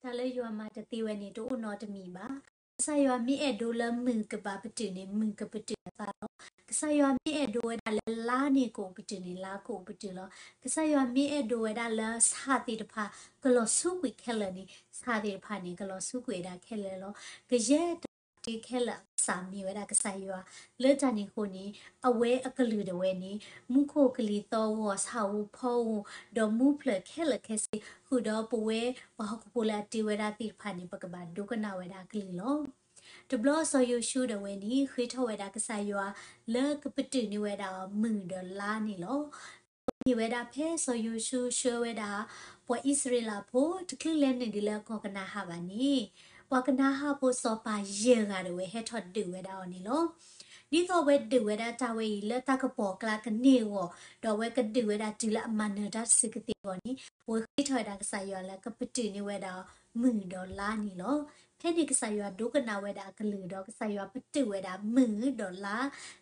တၢ်လၢယွၤမၤတသ့ဝဲန့ၣ် တအိၣ်နီတမံၤဘၣ်. ကစၢ်ယွၤမ့ၢ်အဲၣ်ဒိးလၢမုၢ်ကဘၣ်ပတုာ်န့ၣ် မုၢ်ကပတုာ်အသးလီၤ. ကစၢ်ယွၤမ့ၢ်အဲၣ်ဒိးဝဲဒၣ်လၢလါန့ၣ်ကအိၣ်ပတုာ်န့ၣ် လါကအိၣ်ပတုာ်လီၤ. ကစၢ်ယွၤမ့ၢ်အဲၣ်ဒိးဝဲဒၣ်လၢဆၣ်သ့ၣ်တဖၣ် ကလီၤဆူကွံာ်ခဲလၢာ်န့ၣ် ဆၣ်သ့ၣ်တဖၣ်န့ၣ် ကလီၤဆူကွံာ်ဝဲဒၣ်ခဲလၢာ်လီၤ. ကယဲၢ်တၢ်တ့ခဲလၢာ်အကစၢ်မ့ၢ်ဝဲဒၣ်ကစၢ်ယွၤ, လၢတၢ်န့ၣ်အဃိန့ၣ် အဝဲအကလုၢ်ဒၣ်ဝဲန့ၣ် မူခိၣ်ကလံၤသီၣ်ဂီၤ ဆၣ်ဧိၤဖီဧိၤ ဒီးမူဖျၢၣ်ခဲလၢာ်ခဲဆ့ ဃုာ်ဒီးပဝဲပှၤဟီၣ်ခိၣ်ဖိလၢအတ့ဝဲဒၣ်သ့ၣ်တဖၣ်န့ၣ် ပကဘၣ်ဒိကနၣ်ဝဲဒၣ်အကလုၢ်လီၤ. တဘျီစီၤယိၤၡူဒၣ်ဝဲန့ၣ် ဃ့ထီၣ်ဝဲဒၣ်ကစၢ်ယွၤ လၢကပတုာ်န့ၢ်ဝဲဒၣ်အီၤမုၢ်ဒီးလါန့ၣ်လီၤ. မ့ၢ်ဝဲဒၣ်ဖဲစီၤယိၤၡူဆှၢဝဲဒၣ် ပှၤအံၣ်စရ့လးဖိ တချုးလဲၤနုာ်ဒံးလၢကီၢ်ကနၤအၣ်ဘၣ်န့ၣ်, ပှၤကနၤအၣ်ဖိစီၤပၤယဲၢ်ဂၤဒၣ်ဝဲဟဲထီၣ်ဒုးဝဲဒၣ်အီၤန့ၣ်လီၤ. ဒ်သိးအဝဲဒုးဝဲဒၣ်တၢ်ဝဲအံၤလၢတၢ်ကပီၤကျါကန့ၢ်အဂီၢ်, ဒီးအဝဲကဒုးဝဲဒၣ်တုၤလၢအမၤနၢၤတၢ်တစုကသ့အဂီၢ်န့ၣ်, အဝဲဃ့ထီၣ်ဝဲဒၣ်ကစၢ်ယွၤလၢကပတုာ်န့ၢ်ဝဲဒၣ်မုၢ်ဒီးလါန့ၣ်လီၤ. ဖဲန့ၣ်ကစၢ်ယွၤဒိကနၣ်ဝဲဒၣ်အကလုၢ်ဒီး ကစၢ်ယွၤပတုာ်ဝဲဒၣ်မုၢ်ဒီးလါ,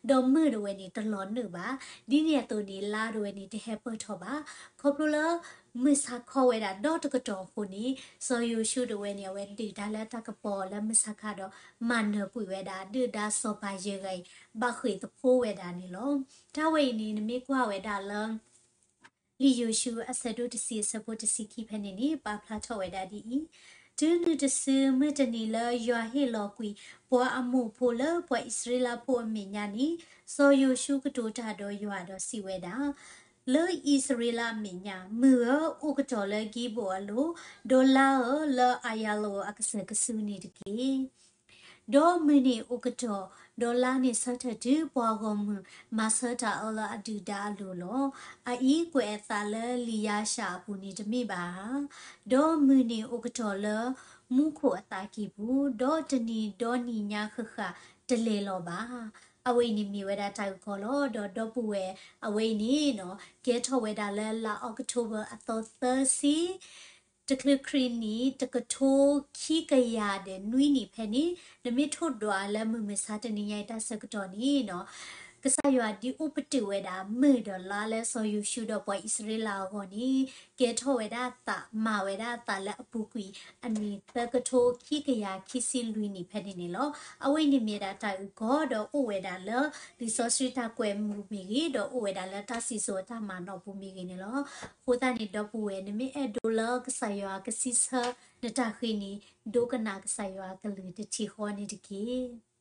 ဒီးမုၢ်ဒၣ်ဝဲန့ၣ်တလီၤနုာ်ဘၣ်. ဒ်န့ၣ်အသိးန့ၣ် လါဒၣ်ဝဲန့ၣ်တဟဲပၢၢ်ထီၣ်ဘၣ်. ခီဖျိလၢ မုၢ်ဆါခီဝဲဒၣ်ဒီတကတီၢ်အဃိန့ၣ်, စီၤယိၤၡူဒၣ်ဝဲန့ၣ် အဝဲဒုးတၢ်လၢတၢ်ကပီၤလၢမုၢ်ဆါခါဒီး မၤနၢၤကွံာ်ဝဲဒၣ်ဒုၣ်ဒါစီၤပၤယဲၢ်ဂၤအံၤ ဘၣ်ဃ့ၢ်သဖှိဝဲဒၣ်န့ၣ်လီၤ. တၢ်ဝဲအံၤန့ၣ် နမ့ၢ်ကွၢ်ဝဲဒၣ်လၢ လံာ်ယိၤၡူအဆၢဒိၣ်တဆံအဆၢဖိတဆံခံဖဲန့ၣ်န့ၣ် ပာ်ဖျါထီၣ်ဝဲဒၣ်ဒ်အံၤ, တုၤနုၤတစုမုၢ်တနံၤလၢယွၤဟ့ၣ်လီၤကွံာ် ပှၤအမိၣ်ဖိလၢပှၤအံၣ်စရ့လးဖိအမဲာ်ညါန့ၣ်, စီၤယိၤၡူကတိၤတၢ်ဒီးယွၤဒီးစံးဝဲဒၣ်, လၢအံၣ်စရ့လးအမဲာ်ညါ, မုၢ်ဧၢ, အိၣ်ကတီၢ်လၢကံဘိၣ်အလိၤ, ဒီးလါဧၢ, လၢအယၤလီၤအကစၢၢ်ကစုန့ၣ်တက့ၢ်. ဒီးမုၢ်န့ၣ်အိၣ်ကတီၢ်, ဒီးလါန့ၣ်ဆၢထၢၣ်တုၤပှၤဂီၢ်မုၢ်မၤဆၢတၢ်အၢလၢအဒုၣ်ဒါအလိၤလီၤ. အအံၤကွဲးအသးလၢလံာ်ယၤၡၣ်အပူၤန့ၣ်တမ့ၢ်ဘၣ်ဧါ. ဒီးမုၢ်န့ၣ်အိၣ်ကတီၢ်လၢမူခိၣ်အသးကံၢ်ပူၤ, ဒီးတနံၤဒီနံၤညါဃၣ်ဃၣ်တလဲၤလီၤဘၣ်. အဝဲအံၤန့ၣ်မ့ၢ်ဝဲဒၣ်တၢ်အုၣ်ကီၤလီၤ. ဒီးဒီပုၢ်ဝဲၢ်အဝဲအံၤန့ၣ် ကဲထီၣ်ဝဲဒၣ်လၢလါအီးကထိဘၢၣ်အသီသၢဆံ တချုးခရံာ်နံၣ် တကထိခံကယၤဒီးနွံနံၣ်ဖဲန့ၣ်, နမ့ၢ်ထိၣ်ဒွးလၢမုၢ်မဆါတနံၤညါအံၤတၢ်ဆၢကတီၢ်န့ၣ်, ကစၢ်ယွၤဒုးအိၣ်ပတုာ်ဝဲဒၣ်မုၢ်ဒီးလါလၢစီၤယိၤၡူဒီးပှၤအံၣ်စရ့လးအဂီၢ်န့ၣ်, ကဲထီၣ်ဝဲဒၣ်သး မၤဝဲဒၣ်သးလၢအပူၤကွံာ်အနံၣ်သၢကထိခံကယၤခံဆံလွံၢ်နံၣ်ဖဲန့ၣ်န့ၣ်လီၤ. အဝဲအံၤန့ၣ်မ့ၢ်ဒၣ်တၢ်အုၣ်ကီၤဒီးအိၣ်ဝဲဒၣ်လၢလံာ်စီဆှံတၢ်ကွဲးမုာ်မ့ၢ်ဂ့ၤ, ဒီးအိၣ်ဝဲဒၣ်လၢတၢ်စံၣ်စိၤအတၢ်မၤနီၣ်ပူၤမ့ၢ်ဂ့ၤန့ၣ်လီၤ. အဃိသတးန့ၣ် ဒီပုၢ်ဝဲၢ် နမ့ၢ်အဲၣ်ဒိးလၢကစၢ်ယွၤကစံးဆၢနတၢ်ဃ့န့ၣ်, ဒိကနၣ်ကစၢ်ယွၤအကလုၢ်တထံၣ်ဃီန့ၣ်တက့ၢ်.